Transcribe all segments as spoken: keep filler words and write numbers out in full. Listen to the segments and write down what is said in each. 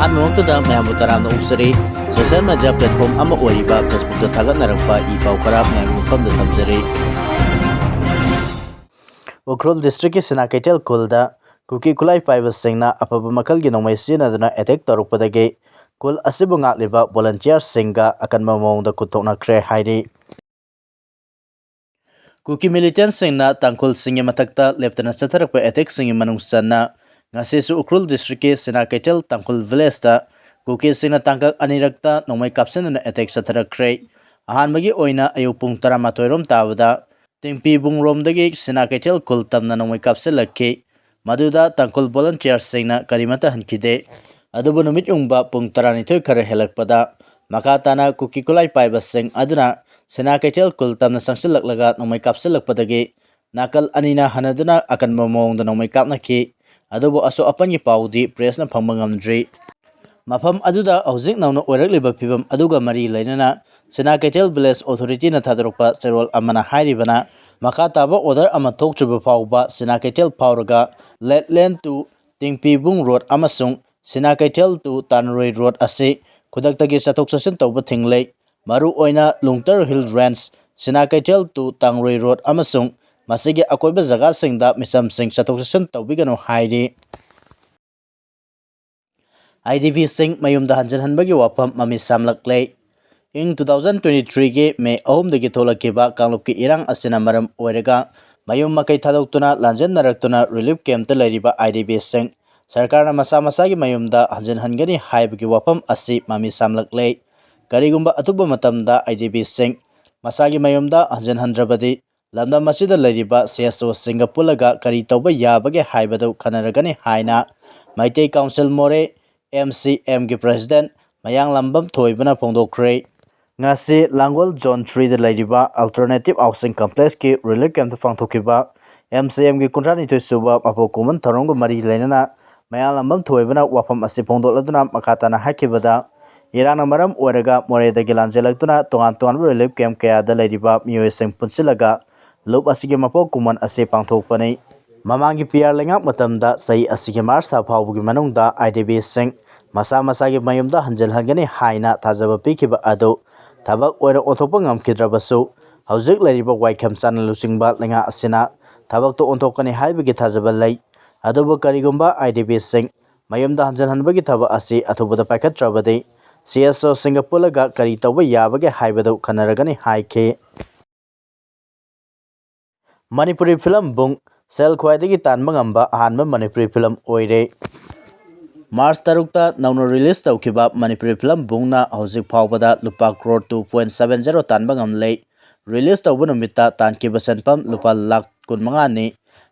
ꯑꯍꯥꯟꯕꯃꯛꯇꯗ ꯃꯌꯥꯝꯕꯨ ꯇꯔꯥꯝꯅ ꯑꯣꯛꯆꯔꯤ꯫ Social media platform ꯑꯃ ꯑꯣꯏꯔꯤꯕ Facebookꯇ ꯊꯥꯒꯠꯅꯔꯛꯄ ꯏ ꯄꯥꯎ ꯈꯔ ꯃꯌꯥꯝꯒꯤ ꯃꯐꯝꯗ ꯊꯝꯖꯔꯤ꯫ ꯎꯈ꯭ꯔꯨꯜ districtꯀꯤ ꯁꯤꯅꯥ ꯀꯩꯊꯦꯜ ꯈꯨꯜꯗ ꯀꯨꯀꯤ ꯈꯨꯠꯂꯥꯏ ꯄꯥꯏꯕꯁꯤꯡꯅ ꯑꯐꯕ ꯃꯈꯜꯒꯤ ꯅꯣꯡꯃꯩ ꯁꯤꯖꯤꯟꯅꯗꯨꯅ attack ꯇꯧꯔꯛꯄꯗꯒꯤ ꯈꯨꯜ ꯑꯁꯤꯕꯨ ꯉꯥꯛꯂꯤꯕ volunteerꯁꯤꯡꯒ ꯑꯀꯟꯕ ꯃꯑꯣꯡꯗ ꯈꯨꯠ ꯊꯣꯛꯅꯈ꯭ꯔꯦ ꯍꯥꯏꯔꯤ꯫ ꯀꯨꯀꯤ militantꯁꯤꯡꯅ ꯇꯥꯡꯈꯨꯜꯁꯤꯡꯒꯤ ꯃꯊꯛꯇ ꯂꯦꯞꯇꯅ ꯆꯠꯊꯔꯛꯄ attackꯁꯤꯡꯒꯤ ꯃꯅꯨꯡ ꯆꯟꯅ ꯉꯁꯤꯁꯨ ꯎꯈ꯭ꯔꯨꯜ districtꯀꯤ ꯁꯤꯅꯥ ꯀꯩꯊꯦꯜ ꯇꯥꯡꯈꯨꯜ villageꯇ ꯀꯨꯀꯤꯁꯤꯡꯅ ꯇꯥꯡꯀꯛ ꯑꯅꯤꯔꯛꯇ ꯅꯣꯡꯃꯩ ꯀꯥꯞꯁꯤꯟꯗꯨꯅ attack ꯆꯠꯊꯔꯛꯈ꯭ꯔꯦ꯫ ꯑꯍꯥꯟꯕꯒꯤ ꯑꯣꯏꯅ ꯑꯌꯨꯛ ꯄꯨꯡ ꯇꯔꯥꯃꯥꯊꯣꯏ ꯔꯣꯝ ꯇꯥꯕꯗ ꯇꯦꯡꯄꯤꯕꯨꯡꯔꯣꯝꯗꯒꯤ ꯁꯤꯅꯥ ꯀꯩꯊꯦꯜ ꯈꯨꯜ ꯇꯝꯅ ꯅꯣꯡꯃꯩ ꯀꯥꯞꯁꯤꯜꯂꯛꯈꯤ꯫ ꯃꯗꯨꯗ ꯇꯥꯡꯈꯨꯜ volunteerꯁꯤꯡꯅ ꯀꯔꯤꯃꯠꯇ ꯍꯟꯈꯤꯗꯦ꯫ ꯑꯗꯨꯕꯨ ꯅꯨꯃꯤꯠ ꯌꯨꯡꯕ ꯄꯨꯡ ꯇꯔꯥꯅꯤꯊꯣꯏ ꯈꯔ ꯍꯦꯜꯂꯛꯄꯗ ꯃꯈꯥ ꯇꯥꯅ ꯀꯨꯀꯤ ꯈꯨꯠꯂꯥꯏ ꯄꯥꯏꯕꯁꯤꯡ ꯑꯗꯨꯅ ꯁꯤꯅꯥ ꯀꯩꯊꯦꯜ ꯈꯨꯜ ꯇꯝꯅ ꯆꯪꯁꯤꯜꯂꯛꯂꯒ ꯅꯣꯡꯃꯩ ꯀꯥꯞꯁꯤꯜꯂꯛꯄꯗꯒꯤ ꯅꯥꯀꯜ ꯑꯅꯤꯅ ꯍꯟꯅꯗꯨꯅ ꯑꯀꯟꯕ ꯃꯑꯣꯡꯗ ꯅꯣꯡꯃꯩ ꯀꯥꯞꯅꯈꯤ꯫ ꯑꯗꯨꯕꯨ ꯑꯁꯣꯛ ꯑꯄꯟꯒꯤ ꯄꯥꯎꯗꯤ pressꯅ ꯐꯪꯕ ꯉꯝꯗ꯭ꯔꯤ꯫ ꯃꯐꯝ ꯑꯗꯨꯗ ꯍꯧꯖꯤꯛ ꯅꯧꯅ ꯑꯣꯏꯔꯛꯂꯤꯕ ꯐꯤꯕꯝ ꯑꯗꯨꯒ ꯃꯔꯤ ꯂꯩꯅꯅ ꯁꯤꯅꯥ ꯀꯩꯊꯦꯜ village authorityꯅ ꯊꯥꯗꯣꯔꯛꯄ ꯆꯦꯔꯣꯜ ꯑꯃꯅ ꯍꯥꯏꯔꯤꯕꯅ, ꯃꯈꯥ ꯇꯥꯕ order ꯑꯃ ꯊꯣꯛꯇ꯭ꯔꯤꯕ ꯐꯥꯎꯕ ꯁꯤꯅꯥ ꯀꯩꯊꯦꯜ ꯐꯥꯎꯔꯒ Latland to ꯇꯦꯡꯄꯤꯕꯨꯡ road ꯑꯃꯁꯨꯡ ꯁꯤꯅꯥ ꯀꯩꯊꯦꯜ to ꯇꯥꯟꯔꯣꯏ road ꯑꯁꯤ ꯈꯨꯗꯛꯇꯒꯤ ꯆꯠꯊꯣꯛ ꯆꯠꯁꯤꯟ ꯇꯧꯕ ꯊꯤꯡꯂꯦ꯫ ꯃꯔꯨꯑꯣꯏꯅ ꯂꯨꯡꯇꯔ Hill Range, ꯁꯤꯅꯥ ꯀꯩꯊꯦꯜ to ꯇꯥꯡꯔꯣꯏ road ꯑꯃꯁꯨꯡ ꯃꯁꯤꯒꯤ ꯑꯀꯣꯏꯕ ꯖꯒꯥꯁꯤꯡꯗ ꯃꯤꯆꯝꯁꯤꯡ ꯆꯠꯊꯣꯛ ꯆꯠꯁꯤꯟ ꯇꯧꯕꯤꯒꯅꯨ ꯍꯥꯏꯔꯤ꯫ IDPꯁꯤꯡ ꯃꯌꯨꯝꯗ ꯍꯟꯖꯤꯟꯍꯟꯕꯒꯤ ꯋꯥꯐꯝ ꯃꯃꯤ ꯁꯥꯝꯂꯛꯂꯦ꯫ ꯏꯪ two thousand twenty threeꯒꯤ May ꯑꯍꯨꯝꯗꯒꯤ ꯊꯣꯛꯂꯛꯈꯤꯕ ꯀꯥꯡꯂꯨꯞꯀꯤ ꯏꯔꯥꯡ ꯑꯁꯤꯅ ꯃꯔꯝ ꯑꯣꯏꯔꯒ ꯃꯌꯨꯝ ꯃꯀꯩ ꯊꯥꯗꯣꯛꯇꯨꯅ ꯂꯥꯟꯖꯦꯟꯅꯔꯛꯇꯨꯅ relief campꯇ ꯂꯩꯔꯤꯕ IDPꯁꯤꯡ ꯁꯔꯀꯥꯔꯅ ꯃꯁꯥ ꯃꯁꯥꯒꯤ ꯃꯌꯨꯝꯗ ꯍꯟꯖꯤꯟꯍꯟꯒꯅꯤ ꯍꯥꯏꯕꯒꯤ ꯋꯥꯐꯝ ꯑꯁꯤ ꯃꯃꯤ ꯁꯥꯝꯂꯛꯂꯦ꯫ ꯀꯔꯤꯒꯨꯝꯕ ꯑꯊꯨꯕ ꯃꯇꯝꯗ IDPꯁꯤꯡ ꯃꯁꯥꯒꯤ ꯃꯌꯨꯝꯗ ꯍꯟꯖꯤꯟꯍꯟꯗ꯭ꯔꯕꯗꯤ ꯂꯝꯗꯝ ꯑꯁꯤꯗ ꯂꯩꯔꯤꯕ CSOꯁꯤꯡꯒ ꯄꯨꯜꯂꯒ ꯀꯔꯤ ꯇꯧꯕ ꯌꯥꯕꯒꯦ ꯍꯥꯏꯕꯗꯨ ꯈꯟꯅꯔꯒꯅꯤ ꯍꯥꯏꯅ ꯃꯩꯇꯩ Council ꯃꯣꯔꯦ, MCMꯒꯤ president ꯃꯌꯥꯡꯂꯝꯕꯝ ꯊꯣꯏꯕꯅ ꯐꯣꯡꯗꯣꯛꯈ꯭ꯔꯦ꯫ ꯉꯁꯤ ꯂꯥꯡꯒꯣꯜ Zone threeꯗ ꯂꯩꯔꯤꯕ Alternative Housing Complexꯀꯤ relief campꯇ ꯄꯥꯡꯊꯣꯛꯈꯤꯕ MCMꯒꯤ ꯀꯨꯟꯊ꯭ꯔꯥꯅꯤꯊꯣꯏ ꯁꯨꯕ ꯃꯄꯣꯛ ꯀꯨꯝꯑꯣꯟ ꯊꯧꯔꯝꯒ ꯃꯔꯤ ꯂꯩꯅꯅ ꯃꯌꯥꯡꯂꯝꯕꯝ ꯊꯣꯏꯕꯅ ꯋꯥꯐꯝ ꯑꯁꯤ ꯐꯣꯡꯗꯣꯛꯂꯗꯨꯅ ꯃꯈꯥ ꯇꯥꯅ ꯍꯥꯏꯈꯤꯕꯗ, ꯏꯔꯥꯡꯅ ꯃꯔꯝ ꯑꯣꯏꯔꯒ ꯃꯣꯔꯦꯗꯒꯤ ꯂꯥꯟꯖꯦꯜꯂꯛꯇꯨꯅ ꯇꯣꯉꯥꯟ ꯇꯣꯉꯥꯟꯕ relief camp ꯀꯌꯥꯗ ꯂꯩꯔꯤꯕ ꯃꯤꯑꯣꯏꯁꯤꯡ ꯄꯨꯟꯁꯤꯜꯂꯒ ꯂꯨꯞ ꯑꯁꯤꯒꯤ ꯃꯄꯣꯛ ꯀꯨꯝꯑꯣꯟ ꯑꯁꯤ ꯄꯥꯡꯊꯣꯛꯄꯅꯤ꯫ ꯃꯃꯥꯡꯒꯤ PR ꯂꯩꯉꯥꯛ ꯃꯇꯝꯗ ꯆꯍꯤ ꯑꯁꯤꯒꯤ March ꯊꯥ ꯐꯥꯎꯕꯒꯤ ꯃꯅꯨꯡꯗ IDPꯁꯤꯡ ꯃꯁꯥ ꯃꯁꯥꯒꯤ ꯃꯌꯨꯝꯗ ꯍꯟꯖꯤꯜꯍꯟꯒꯅꯤ ꯍꯥꯏꯅ ꯊꯥꯖꯕ ꯄꯤꯈꯤꯕ ꯑꯗꯨ ꯊꯕꯛ ꯑꯣꯏꯅ ꯑꯣꯟꯊꯣꯛꯄ ꯉꯝꯈꯤꯗ꯭ꯔꯕꯁꯨ, ꯍꯧꯖꯤꯛ ꯂꯩꯔꯤꯕ ꯋꯥꯏꯈꯝ ꯆꯥꯟꯅ ꯂꯨꯆꯤꯡꯕ ꯂꯩꯉꯥꯛ ꯑꯁꯤꯅ ꯊꯕꯛꯇꯨ ꯑꯣꯟꯊꯣꯛꯀꯅꯤ ꯍꯥꯏꯕꯒꯤ ꯊꯥꯖꯕ ꯂꯩ꯫ ꯑꯗꯨꯕꯨ ꯀꯔꯤꯒꯨꯝꯕ IDPꯁꯤꯡ ꯃꯌꯨꯝꯗ ꯍꯟꯖꯤꯟꯍꯟꯕꯒꯤ ꯊꯕꯛ ꯑꯁꯤ ꯑꯊꯨꯕꯗ ꯄꯥꯏꯈꯠꯇ꯭ꯔꯕꯗꯤ, CSOꯁꯤꯡꯒ ꯄꯨꯜꯂꯒ ꯀꯔꯤ ꯇꯧꯕ ꯌꯥꯕꯒꯦ ꯍꯥꯏꯕꯗꯨ ꯈꯟꯅꯔꯒꯅꯤ ꯍꯥꯏꯈꯤ꯫ ꯃꯅꯤꯄꯨꯔꯤ ꯐꯤꯂꯝ ꯕꯨꯡ ꯁꯦꯜ ꯈ꯭ꯋꯥꯏꯗꯒꯤ ꯇꯥꯟꯕ ꯉꯝꯕ ꯑꯍꯥꯟꯕ ꯃꯅꯤꯄꯨꯔꯤ ꯐꯤꯂꯝ ꯑꯣꯏꯔꯦ꯫ ꯃꯥꯔꯆ ꯇꯔꯨꯛꯇ ꯅꯧꯅ ꯔꯤꯂꯤꯁ ꯇꯧꯈꯤꯕ ꯃꯅꯤꯄꯨꯔꯤ ꯐꯤꯂꯝ ꯕꯨꯡꯅ ꯍꯧꯖꯤꯛ ꯐꯥꯎꯕꯗ ꯂꯨꯄꯥ crore two point seven zero ꯇꯥꯟꯕ ꯉꯝꯂꯦ꯫ ꯔꯤꯂꯤꯁ ꯇꯧꯕ ꯅꯨꯃꯤꯠꯇ ꯇꯥꯟꯈꯤꯕ ꯁꯦꯟꯐꯝ ꯂꯨꯄꯥ ꯂꯥꯈ ꯀꯨꯟꯃꯉꯥꯅꯤ꯫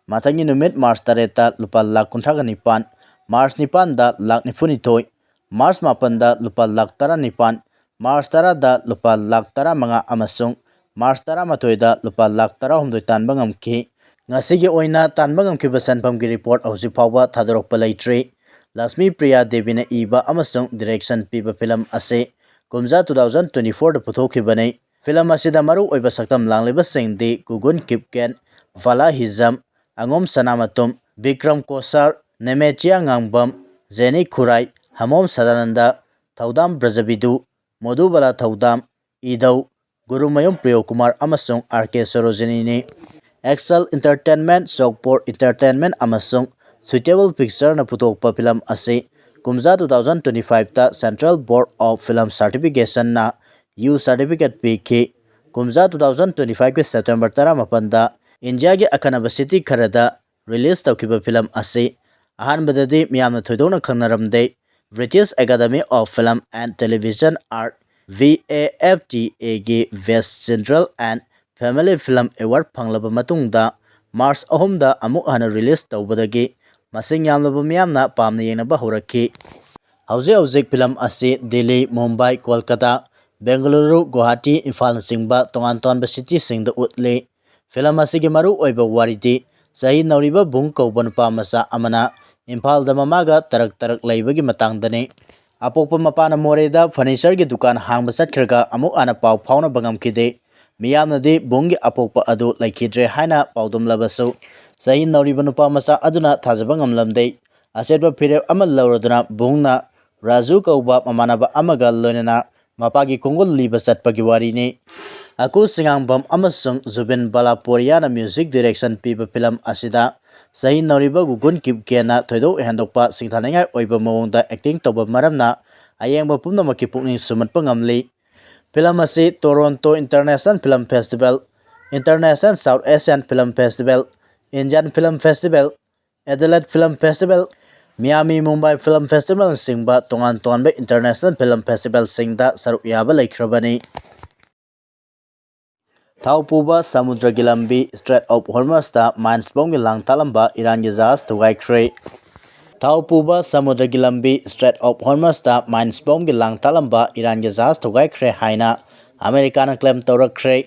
ꯃꯊꯪꯒꯤ ꯅꯨꯃꯤꯠ ꯃꯥꯔꯆ ꯇꯔꯦꯠꯇ ꯂꯨꯄꯥ ꯂꯥꯈ ꯀꯨꯟꯊ꯭ꯔꯥꯒ ꯅꯤꯄꯥꯟ, ꯃꯥꯔꯆ ꯅꯤꯄꯥꯟꯗ ꯂꯥꯈ ꯅꯤꯐꯨꯅꯤꯊꯣꯏ, ꯃꯥꯔꯆ ꯃꯥꯄꯟꯗ ꯂꯨꯄꯥ ꯂꯥꯈ ꯇꯔꯥꯅꯤꯄꯥꯟ, ꯃꯥꯔꯆ ꯇꯔꯥꯗ ꯂꯨꯄꯥ ꯂꯥꯈ ꯇꯔꯥꯃꯉꯥ ꯑꯃꯁꯨꯡ ꯃꯥꯔꯆ ꯇꯔꯥꯃꯥꯊꯣꯏꯗ ꯂꯨꯄꯥ ꯂꯥꯈ ꯇꯔꯥꯍꯨꯝꯗꯣꯏ ꯇꯥꯟꯕ ꯉꯝꯈꯤ꯫ ꯉꯁꯤꯒꯤ ꯑꯣꯏꯅ ꯇꯥꯟꯕ ꯉꯝꯈꯤꯕ ꯁꯦꯟꯐꯝꯒꯤ ꯔꯤꯄꯣꯔꯠ ꯍꯧꯖꯤꯛ ꯐꯥꯎꯕ ꯊꯥꯗꯣꯔꯛꯄ ꯂꯩꯇ꯭ꯔꯤ꯫ ꯂꯛꯁꯃꯤ ꯄ꯭ꯔꯤꯌꯥ ꯗꯦꯕꯤꯅ ꯏꯕ ꯑꯃꯁꯨꯡ ꯗꯤꯔꯦꯛꯁꯟ ꯄꯤꯕ ꯐꯤꯂꯝ ꯑꯁꯤ ꯀꯨꯝꯖꯥ two thousand twenty fourꯗ ꯄꯨꯊꯣꯛꯈꯤꯕꯅꯤ꯫ ꯐꯤꯂꯝ ꯑꯁꯤꯗ ꯃꯔꯨ ꯑꯣꯏꯕ ꯁꯛꯇꯝ ꯂꯥꯡꯂꯤꯕꯁꯤꯡꯗꯤ ꯒꯨꯒꯨꯟ ꯀꯤꯞꯀꯦꯟ, ꯚꯥꯂꯥ ꯍꯤꯖꯝ, ꯑꯉꯣꯝ ꯁꯅꯥꯃꯇꯨꯝ, ꯕꯤꯀ꯭ꯔꯝ ꯀꯣꯁꯥꯔ, ꯅꯦꯃꯦꯆꯤꯌꯥ ꯉꯥꯡꯕꯝ, ꯖꯦꯅꯤ ꯈꯨꯔꯥꯏ, ꯍꯃꯣꯝ ꯁꯗꯥꯅꯟꯗ, ꯊꯧꯗꯥꯝ ꯕ꯭ꯔꯖꯕꯤꯗꯨ, ꯃꯣꯗꯨꯕꯥꯂꯥ ꯊꯧꯗꯥꯝ, ꯏꯙꯧ, ꯒꯨꯔꯨꯃꯌꯨꯝ ꯄ꯭ꯔꯤꯌꯣꯀꯨꯃꯥꯔ ꯑꯃꯁꯨꯡ ꯑꯥꯔ ꯀꯦ ꯁꯣꯔꯣꯖꯤꯅꯤꯅꯤ꯫ ꯑꯦꯛꯁꯦꯜ ꯏꯟꯇꯔꯇꯦꯟꯃꯦꯟ, ꯁꯣꯛꯄꯣꯔ ꯏꯟꯇꯔꯇꯦꯟꯃꯦꯟ ꯑꯃꯁꯨꯡ ꯁꯨꯏꯇꯦꯕꯜ ꯄꯤꯛꯆꯔꯅ ꯄꯨꯊꯣꯛꯄ ꯐꯤꯂꯝ ꯑꯁꯤ ꯀꯨꯝꯖꯥ two thousand twenty fiveꯇ Central Board of Film Certificationꯅ U certificate ꯄꯤꯈꯤ꯫ ꯀꯨꯝꯖꯥ two thousand twenty fiveꯀꯤ ꯁꯦꯞꯇꯦꯝꯕꯔ ꯇꯔꯥꯃꯥꯄꯟꯗ ꯏꯟꯗꯤꯌꯥꯒꯤ ꯑꯈꯟꯅꯕ ꯁꯤꯇꯤ ꯈꯔꯗ ꯔꯤꯂꯤꯁ ꯇꯧꯈꯤꯕ ꯐꯤꯂꯝ ꯑꯁꯤ ꯑꯍꯥꯟꯕꯗꯗꯤ ꯃꯤꯌꯥꯝꯅ ꯊꯣꯏꯗꯣꯛꯅ ꯈꯪꯅꯔꯝꯗꯦ꯫ British Academy of Film and Television Art, BAFTAꯒꯤ Best General and Family Film Award ꯐꯪꯂꯕ ꯃꯇꯨꯡꯗ, ꯃꯥꯔꯆ ꯑꯍꯨꯝꯗ ꯑꯃꯨꯛ ꯍꯟꯅ ꯔꯤꯂꯤꯁ ꯇꯧꯕꯗꯒꯤ ꯃꯁꯤꯡ ꯌꯥꯝꯂꯕ ꯃꯤꯌꯥꯝꯅ ꯄꯥꯝꯅ ꯌꯦꯡꯅꯕ ꯍꯧꯔꯛꯈꯤ꯫ ꯍꯧꯖꯤꯛ ꯍꯧꯖꯤꯛ ꯐꯤꯂꯝ ꯑꯁꯤ ꯗꯤꯜꯂꯤ, ꯃꯨꯝꯕꯥꯏ, ꯀꯣꯜꯀꯇꯥ, ꯕꯦꯡꯒꯂꯨꯔꯨ, ꯒꯨꯋꯥꯍꯥꯇꯤ, ꯏꯝꯐꯥꯜꯅꯆꯤꯡꯕ ꯇꯣꯉꯥꯟ ꯇꯣꯉꯥꯟꯕ ꯁꯤꯇꯤꯁꯤꯡꯗ ꯎꯠꯂꯤ꯫ ꯐꯤꯂꯝ ꯑꯁꯤꯒꯤ ꯃꯔꯨ ꯑꯣꯏꯕ ꯋꯥꯔꯤꯗꯤ ꯆꯍꯤ ꯅꯧꯔꯤꯕ ꯕꯨꯡ ꯀꯧꯕ ꯅꯨꯄꯥ ꯃꯆꯥ ꯑꯃꯅ ꯏꯝꯐꯥꯜꯗ ꯃꯃꯥꯒ ꯇꯔꯛ ꯇꯔꯛ ꯂꯩꯕꯒꯤ ꯃꯇꯥꯡꯗꯅꯤ꯫ ꯑꯄꯣꯛꯄ ꯃꯄꯥꯅ ꯃꯣꯔꯦꯗ ꯐꯔꯅꯤꯆꯔꯒꯤ ꯗꯨꯀꯥꯟ ꯍꯥꯡꯕ ꯆꯠꯈ꯭ꯔꯒ ꯑꯃꯨꯛ ꯍꯟꯅ ꯄꯥꯎ ꯐꯥꯎꯅꯕ ꯉꯝꯈꯤꯗꯦ꯫ ꯃꯤꯌꯥꯝꯅꯗꯤ ꯕꯨꯡꯒꯤ ꯑꯄꯣꯛꯄ ꯑꯗꯨ ꯂꯩꯈꯤꯗ꯭ꯔꯦ ꯍꯥꯏꯅ ꯄꯥꯎꯗꯝꯂꯕꯁꯨ, ꯆꯍꯤ ꯅꯧꯔꯤꯕ ꯅꯨꯄꯥ ꯃꯆꯥ ꯑꯗꯨꯅ ꯊꯥꯖꯕ ꯉꯝꯂꯝꯗꯦ꯫ ꯑꯆꯦꯠꯄ ꯐꯤꯔꯦꯞ ꯑꯃ ꯂꯧꯔꯗꯨꯅ ꯕꯨꯡꯅ ꯔꯥꯖꯨ ꯀꯧꯕ ꯃꯃꯥꯟꯅꯕ ꯑꯃꯒ ꯂꯣꯏꯅꯅ ꯃꯄꯥꯒꯤ ꯈꯣꯡꯒꯨꯜ ꯂꯤꯕ ꯆꯠꯄꯒꯤ ꯋꯥꯔꯤꯅꯤ꯫ ꯑꯀꯨ ꯁꯤꯉꯥꯡꯕꯝ ꯑꯃꯁꯨꯡ ꯖꯨꯕꯤꯟ ꯕꯂꯥꯄꯨꯔꯤꯌꯥꯅ ꯃ꯭ꯌꯨꯖꯤꯛ ꯗꯤꯔꯦꯛꯁꯟ ꯄꯤꯕ ꯐꯤꯂꯝ ꯑꯁꯤꯗ ꯆꯍꯤ ꯅꯧꯔꯤꯕ ꯒꯨꯒꯨꯟ ꯀꯤꯞꯒꯦꯟꯅ ꯊꯣꯏꯗꯣꯛ ꯍꯦꯟꯗꯣꯛꯄ ꯁꯤꯡꯊꯥꯅꯤꯡꯉꯥꯏ ꯑꯣꯏꯕ ꯃꯑꯣꯡꯗ ꯑꯦꯛꯇꯤꯡ ꯇꯧꯕ ꯃꯔꯝꯅ ꯑꯌꯦꯡꯕ ꯄꯨꯝꯅꯃꯛꯀꯤ ꯄꯨꯛꯅꯤꯡ ꯁꯨꯝꯍꯠꯄ ꯉꯝꯂꯤ꯫ ꯐꯤꯂꯝ ꯑꯁꯤ Toronto international film festival, international south Asian film festival, Indian film festival, Adelaide film festival, Miami Mumbai film ꯐꯦꯁꯇꯤꯚꯦꯜꯅꯆꯤꯡꯕ ꯇꯣꯉꯥꯟ ꯇꯣꯉꯥꯟꯕ ꯏꯟꯇꯔꯅꯦꯁꯅꯦꯜ ꯐꯤꯂꯝ ꯐꯦꯁꯇꯤꯚꯦꯜꯁꯤꯡꯗ ꯁꯔꯨꯛ ꯌꯥꯕ ꯂꯩꯈ꯭ꯔꯕꯅꯤ꯫ ꯊꯥꯎ ꯄꯨꯕ ꯁꯃꯨꯗ꯭ꯔꯒꯤ ꯂꯝꯕꯤ ꯁ꯭ꯇ꯭ꯔꯦꯠ ꯑꯣꯐ ꯍꯣꯔꯃꯁꯇ ꯃꯥꯏꯟꯁ ꯕꯣꯝꯒꯤ ꯂꯥꯡ ꯇꯥꯛꯂꯝꯕ ꯏꯔꯥꯟꯒꯤ ꯖꯍꯥꯖ ꯊꯨꯒꯥꯏꯈ꯭ꯔꯦ꯫ ꯊꯥꯎ ꯄꯨꯕ ꯁꯃꯨꯗ꯭ꯔꯒꯤ ꯂꯝꯕꯤ ꯁ꯭ꯇ꯭ꯔꯦꯠ ꯑꯣꯐ ꯍꯣꯔꯃꯁꯇ ꯃꯥꯏꯟꯁ ꯕꯣꯝꯒꯤ ꯂꯥꯡ ꯇꯥꯛꯂꯝꯕ ꯏꯔꯥꯟꯒꯤ ꯖꯍꯥꯖ ꯊꯨꯒꯥꯏꯈ꯭ꯔꯦ ꯍꯥꯏꯅ ꯑꯃꯦꯔꯤꯀꯥꯅ ꯀ꯭ꯂꯦꯝ ꯇꯧꯔꯛꯈ꯭ꯔꯦ꯫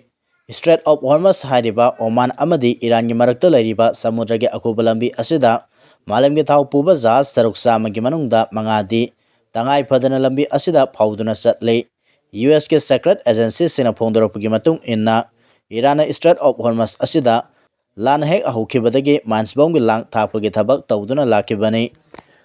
ꯁ꯭ꯇ꯭ꯔꯦꯠ ꯑꯣꯐ ꯍꯣꯔꯃꯁ ꯍꯥꯏꯔꯤꯕ ꯑꯣꯃꯥꯟ ꯑꯃꯗꯤ ꯏꯔꯥꯟꯒꯤ ꯃꯔꯛꯇ ꯂꯩꯔꯤꯕ ꯁꯃꯨꯗ꯭ꯔꯒꯤ ꯑꯀꯨꯞꯄ ꯂꯝꯕꯤ ꯑꯁꯤꯗ ꯃꯥꯂꯦꯝꯒꯤ ꯊꯥꯎ ꯄꯨꯕ ꯖꯍꯥꯖ ꯆꯔꯨꯛ ꯆꯥꯝꯃꯒꯤ ꯃꯅꯨꯡꯗ ꯃꯉꯥꯗꯤ ꯇꯉꯥꯏ ꯐꯗꯅ ꯂꯝꯕꯤ ꯑꯁꯤꯗ ꯐꯥꯎꯗꯨꯅ ꯆꯠꯂꯤ꯫ ꯌꯨ ꯑꯦꯁꯀꯤ ꯁꯦꯀ꯭ꯔꯦꯠ ꯑꯦꯖꯦꯟꯁꯤꯁꯤꯡꯅ ꯐꯣꯡꯗꯣꯔꯛꯄꯒꯤ ꯃꯇꯨꯡ ꯏꯟꯅ, ꯏꯔꯥꯟꯅ ꯁ꯭ꯇ꯭ꯔꯦꯠ ꯑꯣꯐ ꯍꯣꯔꯃꯁ ꯑꯁꯤꯗ ꯂꯥꯟ ꯍꯦꯛ ꯍꯧꯈꯤꯕꯗꯒꯤ ꯃꯥꯏꯟꯁ ꯕꯣꯝꯒꯤ ꯂꯥꯡ ꯊꯥꯛꯄꯒꯤ ꯊꯕꯛ ꯇꯧꯗꯨꯅ ꯂꯥꯛꯈꯤꯕꯅꯤ꯫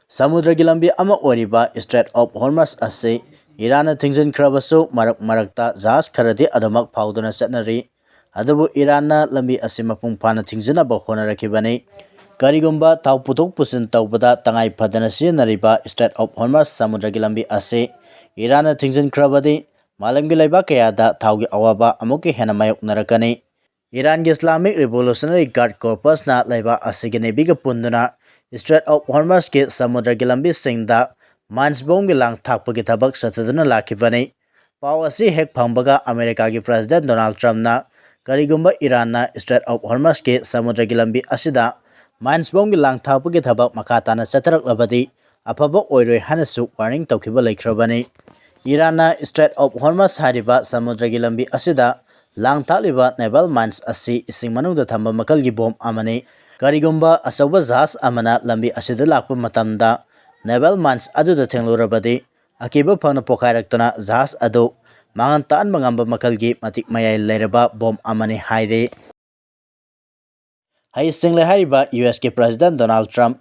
ꯁꯃꯨꯗ꯭ꯔꯒꯤ ꯂꯝꯕꯤ ꯑꯃ ꯑꯣꯏꯔꯤꯕ ꯁ꯭ꯇ꯭ꯔꯦꯠ ꯑꯣꯐ ꯍꯣꯔꯃꯁ ꯑꯁꯤ ꯏꯔꯥꯟꯅ ꯊꯤꯡꯖꯤꯟꯈ꯭ꯔꯕꯁꯨ, ꯃꯔꯛ ꯃꯔꯛꯇ ꯖꯍꯥꯖ ꯈꯔꯗꯤ ꯑꯗꯨꯃꯛ ꯐꯥꯎꯗꯨꯅ ꯆꯠꯅꯔꯤ꯫ ꯑꯗꯨꯕꯨ ꯏꯔꯥꯟꯅ ꯂꯝꯕꯤ ꯑꯁꯤ ꯃꯄꯨꯡ ꯐꯥꯅ ꯊꯤꯡꯖꯤꯟꯅꯕ ꯍꯣꯠꯅꯔꯛꯈꯤꯕꯅꯤ꯫ ꯀꯔꯤꯒꯨꯝꯕ ꯊꯥꯎ ꯄꯨꯊꯣꯛ ꯄꯨꯁꯤꯟ ꯇꯧꯕꯗ ꯇꯉꯥꯏ ꯐꯗꯅ ꯁꯤꯖꯤꯟꯅꯔꯤꯕ ꯁ꯭ꯇ꯭ꯔꯦꯠ ꯑꯣꯐ ꯍꯣꯔꯃꯁ ꯁꯃꯨꯗ꯭ꯔꯒꯤ ꯂꯝꯕꯤ ꯑꯁꯤ ꯏꯔꯥꯟꯅ ꯊꯤꯡꯖꯤꯟꯈ꯭ꯔꯕꯗꯤ, ꯃꯥꯂꯦꯝꯒꯤ ꯂꯩꯕꯥꯛ ꯀꯌꯥꯗ ꯊꯥꯎꯒꯤ ꯑꯋꯥꯕ ꯑꯃꯨꯛꯀ ꯍꯦꯟꯅ ꯃꯥꯌꯣꯛꯅꯔꯛꯀꯅꯤ꯫ ꯏꯔꯥꯟꯒꯤ ꯏꯁꯂꯥꯃꯤꯛ ꯔꯤꯚꯣꯂꯨꯁꯅꯔꯤ ꯒꯥꯔꯗ ꯀꯣꯔꯄꯁꯅ ꯂꯩꯕꯥꯛ ꯑꯁꯤꯒꯤ ꯅꯦꯚꯤꯒ ꯄꯨꯟꯗꯨꯅ ꯁ꯭ꯇ꯭ꯔꯦꯠ ꯑꯣꯐ ꯍꯣꯔꯃꯁꯀꯤ ꯁꯃꯨꯗ꯭ꯔꯒꯤ ꯂꯝꯕꯤꯁꯤꯡꯗ ꯃꯥꯏꯟꯁ ꯕꯣꯝꯒꯤ ꯂꯥꯡ ꯊꯥꯛꯄꯒꯤ ꯊꯕꯛ ꯆꯠꯊꯗꯨꯅ ꯂꯥꯛꯈꯤꯕꯅꯤ꯫ ꯄꯥꯎ ꯑꯁꯤ ꯍꯦꯛ ꯐꯪꯕꯒ ꯑꯃꯦꯔꯤꯀꯥꯒꯤ ꯄ꯭ꯔꯦꯁꯤꯗꯦꯟ ꯗꯣꯅꯥꯜꯗ ꯇ꯭ꯔꯝꯞꯅ ꯀꯔꯤꯒꯨꯝꯕ ꯏꯔꯥꯟꯅ ꯁ꯭ꯇ꯭ꯔꯦꯠ ꯑꯣꯐ ꯍꯣꯔꯃꯁꯀꯤ ꯁꯃꯨꯗ꯭ꯔꯒꯤ ꯂꯝꯕꯤ ꯑꯁꯤꯗ ꯃꯥꯏꯟꯁ ꯕꯣꯝꯒꯤ ꯂꯥꯡ ꯊꯥꯛꯄꯒꯤ ꯊꯕꯛ ꯃꯈꯥ ꯇꯥꯅ ꯆꯠꯊꯔꯛꯂꯕꯗꯤ ꯑꯐꯕ ꯑꯣꯏꯔꯣꯏ ꯍꯥꯏꯅꯁꯨ ꯋꯥꯔꯅꯤꯡ ꯇꯧꯈꯤꯕ ꯂꯩꯈ꯭ꯔꯕꯅꯤ꯫ ꯏꯔꯥꯟꯅ ꯁ꯭ꯇ꯭ꯔꯦꯠ ꯑꯣꯐ ꯍꯣꯔꯃꯁ ꯍꯥꯏꯔꯤꯕ ꯁꯃꯨꯗ꯭ꯔꯒꯤ ꯂꯝꯕꯤ ꯑꯁꯤꯗ ꯂꯥꯡ ꯊꯥꯛꯂꯤꯕ ꯅꯦꯚꯦꯜ ꯃꯥꯏꯟꯁ ꯑꯁꯤ ꯏꯁꯤꯡ ꯃꯅꯨꯡꯗ ꯊꯝꯕ ꯃꯈꯜꯒꯤ ꯕꯣꯝ ꯑꯃꯅꯤ꯫ ꯀꯔꯤꯒꯨꯝꯕ ꯑꯆꯧꯕ ꯖꯍꯥꯖ ꯑꯃꯅ ꯂꯝꯕꯤ ꯑꯁꯤꯗ ꯂꯥꯛꯄ ꯃꯇꯝꯗ ꯅꯦꯚꯦꯜ ꯃꯥꯏꯟꯁ ꯑꯗꯨꯗ ꯊꯦꯡꯂꯨꯔꯕꯗꯤ, ꯑꯀꯤꯕ ꯐꯪꯅ ꯄꯣꯈꯥꯏꯔꯛꯇꯨꯅ ꯖꯍꯥꯖ ꯑꯗꯨ ꯃꯥꯡꯍꯟ ꯇꯥꯛꯍꯟꯕ ꯉꯝꯕ ꯃꯈꯜꯒꯤ ꯃꯇꯤꯛ ꯃꯌꯥꯏ ꯂꯩꯔꯕ ꯕꯣꯝ ꯑꯃꯅꯤ ꯍꯥꯏꯔꯤ꯫ ꯍꯩꯁꯤꯡꯂꯦ ꯍꯥꯏꯔꯤꯕ ꯌꯨ ꯑꯦꯁꯀꯤ ꯄ꯭ꯔꯦꯁꯤꯗꯦꯟ ꯗꯣꯅꯥꯜꯗ ꯇ꯭ꯔꯝꯞ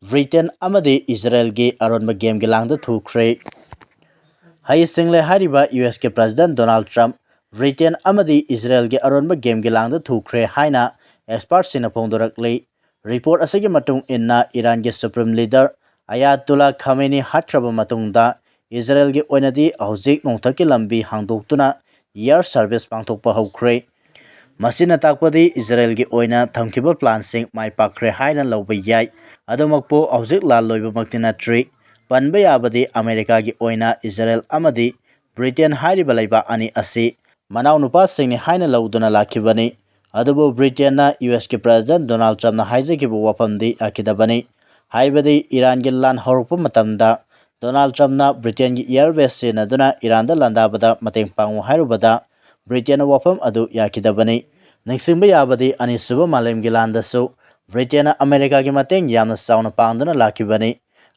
ꯕ꯭ꯔꯤꯇꯦꯟ ꯑꯃꯗꯤ ꯏꯖꯔꯦꯜꯒꯤ ꯑꯔꯣꯟꯕ ꯒꯦꯝꯒꯤ ꯂꯥꯡꯗ ꯊꯨꯈ꯭ꯔꯦ꯫ ꯍꯩꯁꯤꯡꯂꯦ ꯍꯥꯏꯔꯤꯕ ꯌꯨ ꯑꯦꯁꯀꯤ ꯄ꯭ꯔꯦꯁꯤꯗꯦꯟ ꯗꯣꯅꯥꯜꯗ ꯇ꯭ꯔꯝꯞ ꯕ꯭ꯔꯤꯇꯦꯟ ꯑꯃꯗꯤ ꯏꯖꯔꯦꯜꯒꯤ ꯑꯔꯣꯟꯕ ꯒꯦꯝꯒꯤ ꯂꯥꯡꯗ ꯊꯨꯈ꯭ꯔꯦ ꯍꯥꯏꯅ ꯑꯦꯛꯁꯄꯥꯔꯠꯁꯤꯡꯅ ꯐꯣꯡꯗꯣꯔꯛꯂꯤ꯫ ꯔꯤꯄꯣꯔꯠ ꯑꯁꯤꯒꯤ ꯃꯇꯨꯡ ꯏꯟꯅ ꯏꯔꯥꯟꯒꯤ ꯁꯨꯄ꯭ꯔꯤꯝ ꯂꯤꯗꯔ ꯑꯌꯥꯇꯨꯂꯥ ꯈꯥꯃꯦꯅꯤ ꯍꯥꯠꯈ꯭ꯔꯕ ꯃꯇꯨꯡꯗ ꯏꯖꯔꯦꯜꯒꯤ ꯑꯣꯏꯅꯗꯤ ꯍꯧꯖꯤꯛ ꯅꯣꯡꯊꯛꯀꯤ ꯂꯝꯕꯤ ꯍꯥꯡꯗꯣꯛꯇꯨꯅ ꯏꯌꯥꯔ ꯁꯔꯚꯤꯁ ꯄꯥꯡꯊꯣꯛꯄ ꯍꯧꯈ꯭ꯔꯦ꯫ ꯃꯁꯤꯅ ꯇꯥꯛꯄꯗꯤ ꯏꯖꯔꯦꯜꯒꯤ ꯑꯣꯏꯅ ꯊꯝꯈꯤꯕ ꯄ꯭ꯂꯥꯟꯁꯤꯡ ꯃꯥꯏ ꯄꯥꯛꯈ꯭ꯔꯦ ꯍꯥꯏꯅ ꯂꯧꯕ ꯌꯥꯏ꯫ ꯑꯗꯨꯃꯛꯄꯨ ꯍꯧꯖꯤꯛ ꯂꯥꯜ ꯂꯣꯏꯕꯃꯛꯇꯤ ꯅꯠꯇ꯭ꯔꯤ꯫ ꯄꯟꯕ ꯌꯥꯕꯗꯤ ꯑꯃꯦꯔꯤꯀꯥꯒꯤ ꯑꯣꯏꯅ ꯏꯖꯔꯦꯜ ꯑꯃꯗꯤ ꯕ꯭ꯔꯤꯇꯦꯟ ꯍꯥꯏꯔꯤꯕ ꯂꯩꯕꯥꯛ ꯑꯅꯤ ꯑꯁꯤ ꯃꯅꯥꯎꯅꯨꯄꯥꯁꯤꯡꯅꯤ ꯍꯥꯏꯅ ꯂꯧꯗꯨꯅ ꯂꯥꯛꯈꯤꯕꯅꯤ꯫ ꯑꯗꯨꯕꯨ ꯕ꯭ꯔꯤꯇꯦꯟꯅ ꯌꯨ ꯑꯦꯁꯀꯤ ꯄ꯭ꯔꯦꯁꯤꯗꯦꯟ ꯗꯣꯅꯥꯜꯗ ꯇ꯭ꯔꯝꯞꯅ ꯍꯥꯏꯖꯈꯤꯕ ꯋꯥꯐꯝꯗꯤ ꯌꯥꯈꯤꯗꯕꯅꯤ꯫ ꯍꯥꯏꯕꯗꯤ ꯏꯔꯥꯟꯒꯤ ꯂꯥꯟ ꯍꯧꯔꯛꯄ ꯃꯇꯝꯗ ꯗꯣꯅꯥꯜꯗ ꯇ꯭ꯔꯝꯞꯅ ꯕ꯭ꯔꯤꯇꯦꯟꯒꯤ ꯏꯌꯥꯔ ꯕꯦꯁ ꯁꯤꯖꯤꯟꯅꯗꯨꯅ ꯏꯔꯥꯟꯗ ꯂꯥꯟꯗꯥꯕꯗ ꯃꯇꯦꯡ ꯄꯥꯡꯉꯨ ꯍꯥꯏꯔꯨꯕꯗ ꯕ꯭ꯔꯤꯇꯦꯟꯅ ꯋꯥꯐꯝ ꯑꯗꯨ ꯌꯥꯈꯤꯗꯕꯅꯤ꯫ ꯅꯤꯡꯁꯤꯡꯕ ꯌꯥꯕꯗꯤ ꯑꯅꯤꯁꯨꯕ ꯃꯥꯂꯦꯝꯒꯤ ꯂꯥꯟꯗꯁꯨ ꯕ꯭ꯔꯤꯇꯦꯟꯅ ꯑꯃꯦꯔꯤꯀꯥꯒꯤ ꯃꯇꯦꯡ ꯌꯥꯝꯅ ꯆꯥꯎꯅ ꯄꯥꯡꯗꯨꯅ ꯂꯥꯛꯈꯤꯕꯅꯤ꯫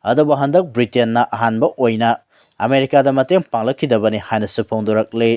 ꯑꯗꯨꯕꯨ ꯍꯟꯗꯛ ꯕ꯭ꯔꯤꯇꯦꯟꯅ ꯑꯍꯥꯟꯕ ꯑꯣꯏꯅ ꯑꯃꯦꯔꯤꯀꯥꯗ ꯃꯇꯦꯡ ꯄꯥꯡꯂꯛꯈꯤꯗꯕꯅꯤ ꯍꯥꯏꯅꯁꯨ ꯐꯣꯡꯗꯣꯔꯛꯂꯤ꯫